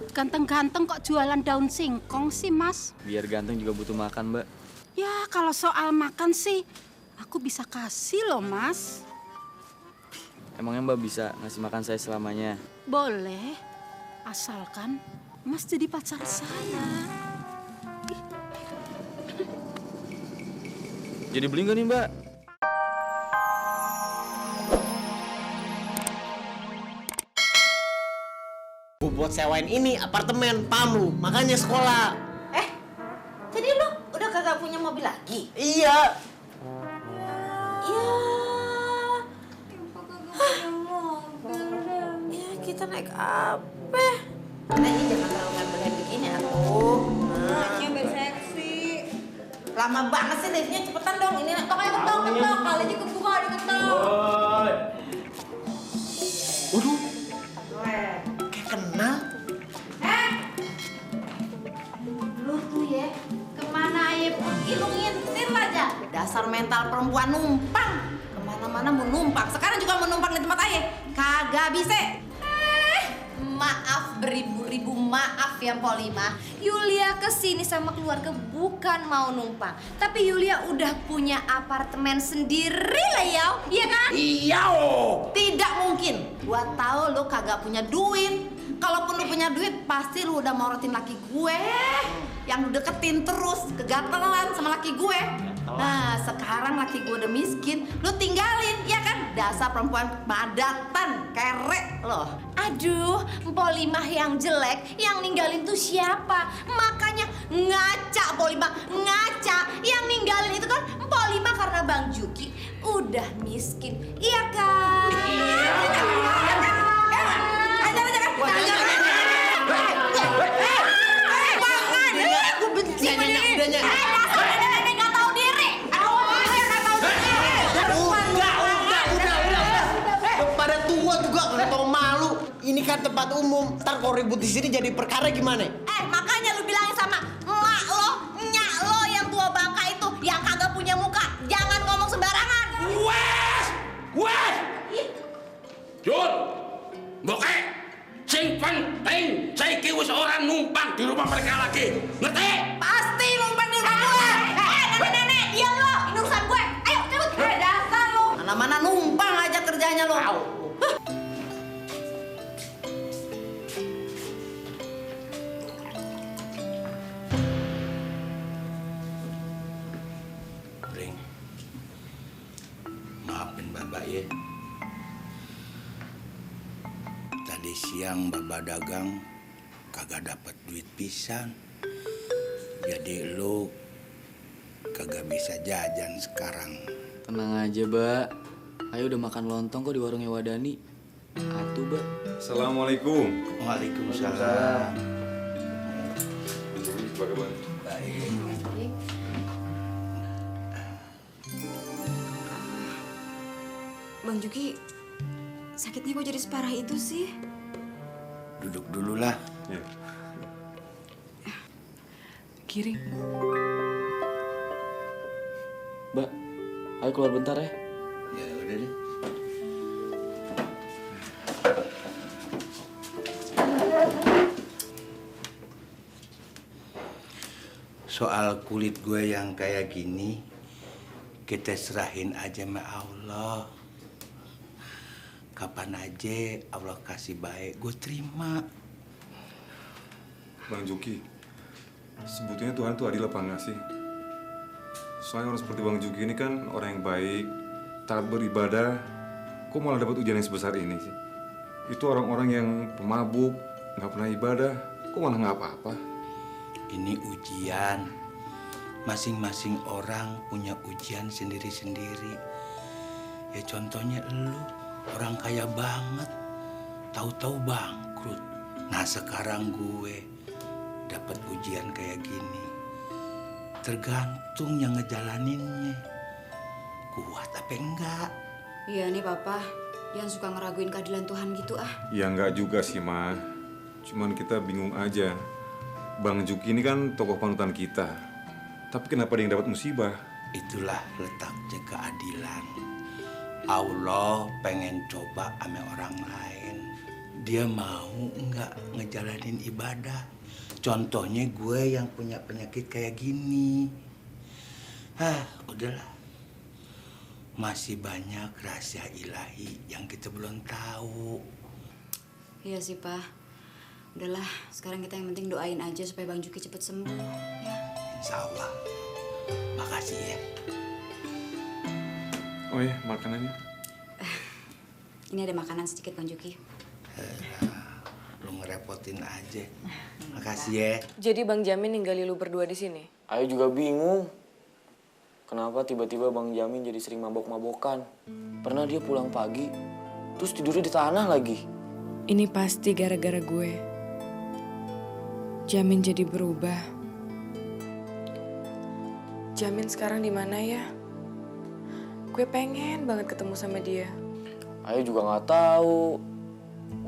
Ganteng-ganteng kok jualan daun singkong sih, Mas? Biar ganteng juga butuh makan, Mbak. Ya, kalau soal makan sih, aku bisa kasih loh, Mas. Emangnya Mbak bisa ngasih makan saya selamanya? Boleh, asalkan Mas jadi pacar saya. Jadi beli nggak nih, Mbak? Gue buat sewain ini apartemen, paham lu? Makanya sekolah. Jadi lu udah kagak punya mobil lagi? Iya. Ya. Ya kita naik apa? Nah, ini jangan terlalu ngambil begini atuh. Makanya biar saya kasih. Lama banget sih liftnya, cepetan dong. Ini ketok ketok. Kali aja kebuka diketok. Waduh, kayak kenal. Lu tuh ya, kemana aja pergi lu ngintil aja. Dasar mental perempuan numpang. Kemana-mana mau numpang. Sekarang juga mau numpang di tempat ayah. Kagak bisa. Maaf beribu-ribu maaf ya Polima. Yulia kesini sama keluarga bukan mau numpang, tapi Yulia udah punya apartemen sendiri lah ya, iya kan? Iya. Tidak mungkin. Gua tahu lu kagak punya duit. Kalaupun lu punya duit, pasti lu udah morotin laki gue. Yang lu deketin terus, kegatelan sama laki gue. Nah, sekarang laki gue udah miskin, lu tinggalin, ya kan? Dasar perempuan madatan, kerek loh. Aduh, Polimah yang jelek, yang ninggalin tuh siapa? Makanya ngaca Polimah, ngaca. Yang ninggalin itu kan Polimah karena Bang Juki udah miskin, iya kan? Gue benci sama dia. Nggak tahu diri. Pada tua juga nggak tau malu. Ini kan tempat umum. Ntar kalau ribut di sini jadi perkara gimana? Makanya lu bilangin sama emak lo, nyak lo yang tua bangka itu yang kagak punya muka. Jangan ngomong sembarangan. Wes! Jun! Boke! Sing penting, saiki wis orang numpang di rumah mereka lagi. Ngerti? Pasti numpang di rumah gue. Nenek-nenek, diam lo. Ini urusan gue. Ayo, cabut. Dasar lo. Mana-mana numpang aja kerjanya lo. Bring. Maafin Bapak ya. Tadi siang Bapak dagang kagak dapat duit pisan. Jadi lu kagak bisa jajan sekarang. Tenang aja, Mbak. Ayo udah makan lontong kok di warungnya Wadani. Atuh, Mbak. Assalamualaikum. Waalaikumsalam. Bagaimana? Baik. Bang Juki, sakitnya kok jadi separah itu sih? Duduk dulu lah. Ya. Giring. Mbak, ayo keluar bentar ya. Ya udah deh. Soal kulit gue yang kayak gini, kita serahin aja sama Allah. Kapan aja Allah kasih baik, gue terima. Bang Juki, sebetulnya Tuhan tuh adil apa enggak sih? Soalnya orang seperti Bang Juki ini kan orang yang baik, taat beribadah, kok malah dapat ujian yang sebesar ini sih? Itu orang-orang yang pemabuk, nggak pernah ibadah, kok malah nggak apa-apa? Ini ujian. Masing-masing orang punya ujian sendiri-sendiri. Ya contohnya elu, orang kaya banget, tahu-tahu bangkrut. Nah sekarang gue dapat ujian kayak gini. Tergantung yang ngejalaninnya. Kuat apa enggak? Iya nih Papa, jangan suka ngeraguin keadilan Tuhan gitu ah. Ya nggak juga sih, Ma. Cuman kita bingung aja. Bang Juki ini kan tokoh panutan kita. Tapi kenapa dia yang dapat musibah? Itulah letaknya keadilan. Allah pengen coba sama orang lain. Dia mau nggak ngejalanin ibadah. Contohnya gue yang punya penyakit kayak gini. Udahlah. Masih banyak rahasia ilahi yang kita belum tahu. Iya sih, Pak. Udahlah, sekarang kita yang penting doain aja supaya Bang Juki cepet sembuh, ya. Insya Allah. Makasih ya. Oh iya, makanannya. Ini ada makanan sedikit, Bang Juki. Lu ngerepotin aja. Makasih ya. Jadi Bang Jamin ninggalin lu berdua di sini? Ayo juga bingung. Kenapa tiba-tiba Bang Jamin jadi sering mabok-mabokan? Pernah dia pulang pagi, terus tidurnya di tanah lagi. Ini pasti gara-gara gue. Jamin jadi berubah. Jamin sekarang di mana ya? Gue pengen banget ketemu sama dia. Ayo juga nggak tahu.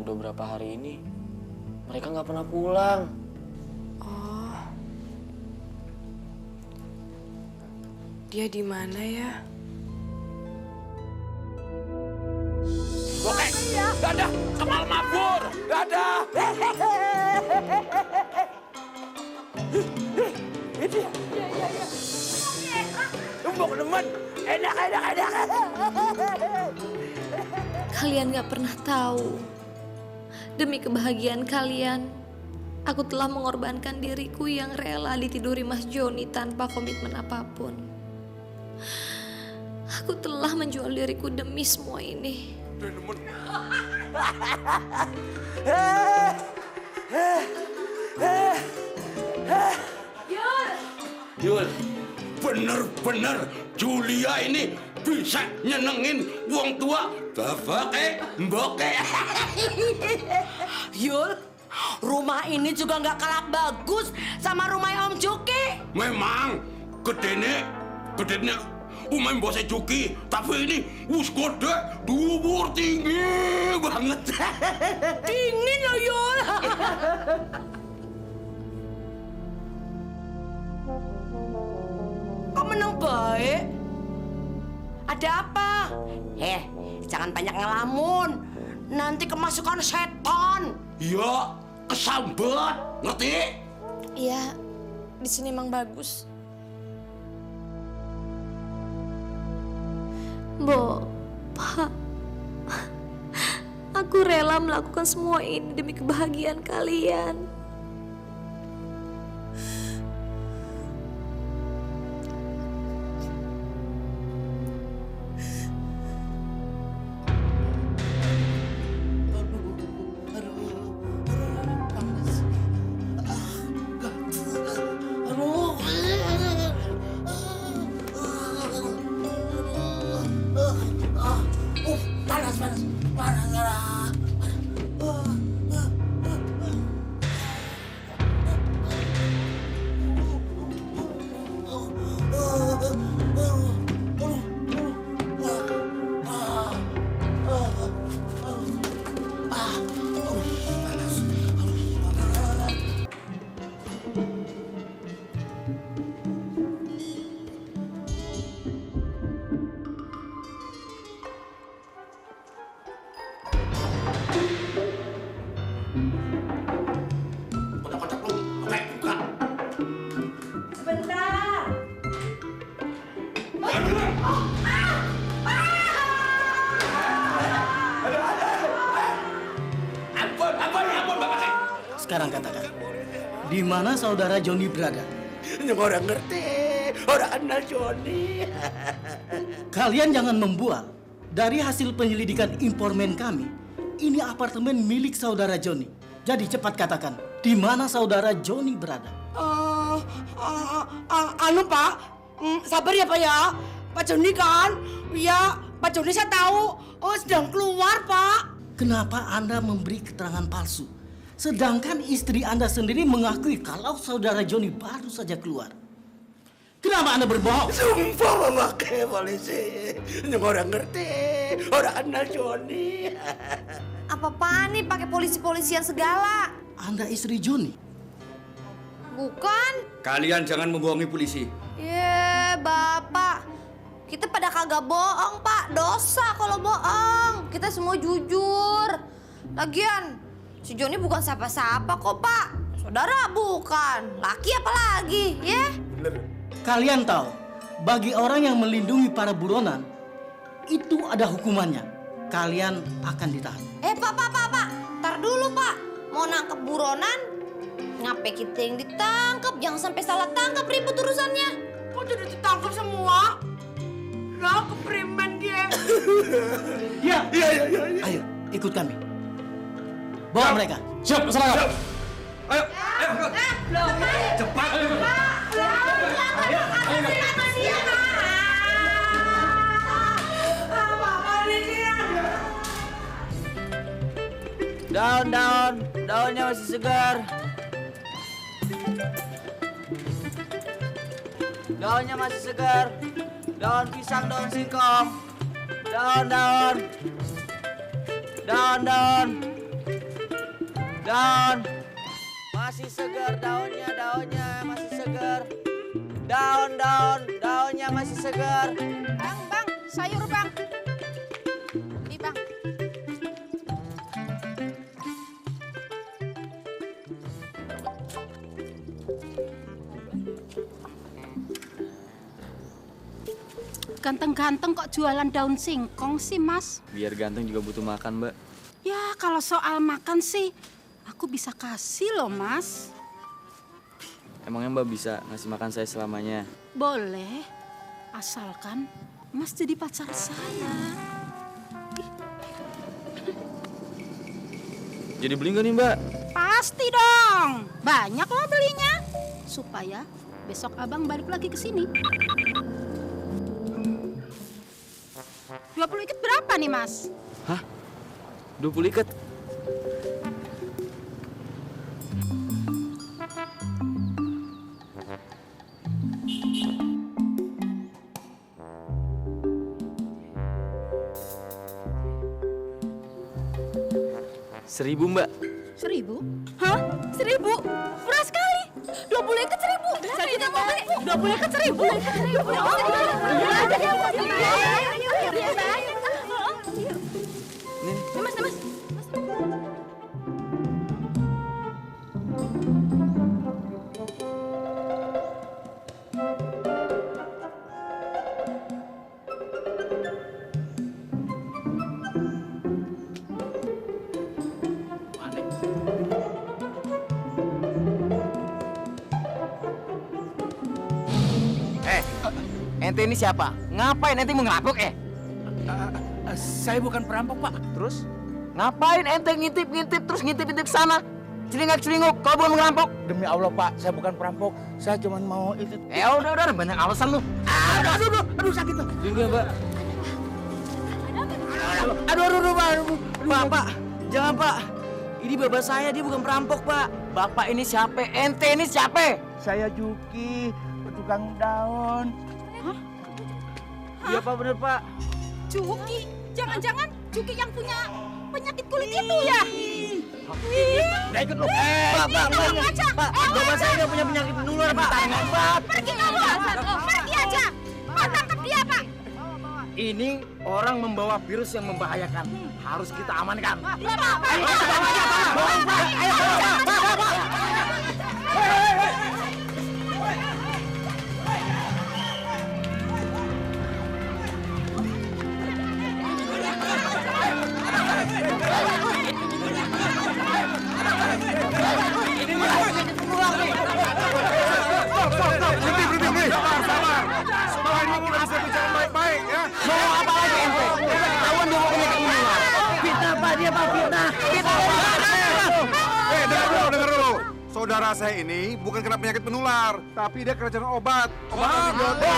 Udah berapa hari ini mereka nggak pernah pulang. Oh, dia di mana ya? Oke, dadah, Kemal mabur, dadah. Itu ya. Tumbuk teman, enak. Kalian gak pernah tahu, demi kebahagiaan kalian, aku telah mengorbankan diriku yang rela ditiduri Mas Joni tanpa komitmen apapun. Aku telah menjual diriku demi semua ini. Yul, bener-bener Julia ini bisa nyenengin wong tua. Bapak mboke. Yul, rumah ini juga nggak kalah bagus sama rumah Om Juki. Memang gedene umay bose Juki, tapi ini wis gede, dubur tinggi banget. Dingin loh Yul. Kok menang baik? Ada apa? Jangan banyak ngelamun. Nanti kemasukan setan. Ya, kesambet, ngerti? Iya, di sini emang bagus. Bo, Pak, aku rela melakukan semua ini demi kebahagiaan kalian. Sekarang katakan, di mana saudara Joni berada? Orang ngerti, orang kenal Joni. Kalian jangan membual. Dari hasil penyelidikan informan kami, ini apartemen milik saudara Joni. Jadi cepat katakan, di mana saudara Joni berada? Pak, sabar ya Pak ya. Pak Joni kan, ya Pak Joni saya tahu. Oh sedang keluar Pak. Kenapa Anda memberi keterangan palsu? Sedangkan istri Anda sendiri mengakui kalau saudara Joni baru saja keluar. Kenapa Anda berbohong? Sumpah memakai polisi. Orang ngerti, orang kenal Joni. Apa-apaan nih pakai polisi-polisian segala? Anda istri Joni? Bukan. Kalian jangan membohongi polisi. Bapak. Kita pada kagak bohong, Pak. Dosa kalau bohong. Kita semua jujur. Lagian, si Joni bukan siapa-siapa kok, Pak. Saudara bukan. Laki apa lagi, ya? Kalian tahu, bagi orang yang melindungi para buronan, itu ada hukumannya. Kalian akan ditahan. Pak. Ntar dulu, Pak. Mau nangkep buronan, ngapain kita yang ditangkap? Jangan sampai salah tangkap, ribut urusannya. Kok jadi ditangkap semua? Lah, keprimen dia. Iya. Ayo, ikut kami. Bawa mereka. Siap, seragam. Ayo. Cepat. Daunnya masih segar. Daunnya masih segar. Daun pisang, daun singkong. Daun. Masih segar daunnya masih segar. Daunnya masih segar. Bang, sayur bang. Ini bang. Ganteng-ganteng kok jualan daun singkong sih, Mas? Biar ganteng juga butuh makan, Mbak. Ya, kalau soal makan sih, aku bisa kasih loh, Mas. Emangnya Mbak bisa ngasih makan saya selamanya? Boleh, asalkan Mas jadi pacar saya. Jadi beli nggak nih, Mbak? Pasti dong, banyak loh belinya. Supaya besok abang balik lagi ke sini. 20 ikat berapa nih, Mas? Hah? 20 ikat? Seribu, Mbak. 1000? Hah? 1000? Murah sekali. 20 ikat 1000. Saya tidak mau beli. 20 ikat 1000. Mas. Ente ini siapa? Ngapain ente mau ngerampok Saya bukan perampok, Pak. Terus? Ngapain ente ngintip terus ngintip sana? Celingak-celinguk, kau bukan ngerampok? Demi Allah, Pak, saya bukan perampok. Saya cuma mau itu. Udah, banyak alasan lu. Aduh, sakit, Pak. Juga, Mbak. Aduh, Pak. Jangan, Pak. Ini bapak saya, dia bukan perampok, Pak. Bapak ini siapa? Ente ini siapa? Saya Juki, tukang daun. Iya, Pak, bener, Pak. Juki? Jangan-jangan Juki yang punya penyakit kulit itu ya? Udah ikut lu. Pak, bapak saya nggak punya penyakit menular, Pak. Pergi kamu! Pergi aja! Mau tangkap dia, Pak! Ini orang membawa virus yang membahayakan. Harus kita amankan. Dengar dulu. Saudara saya ini bukan kena penyakit menular, tapi dia keracunan obat antibiotik.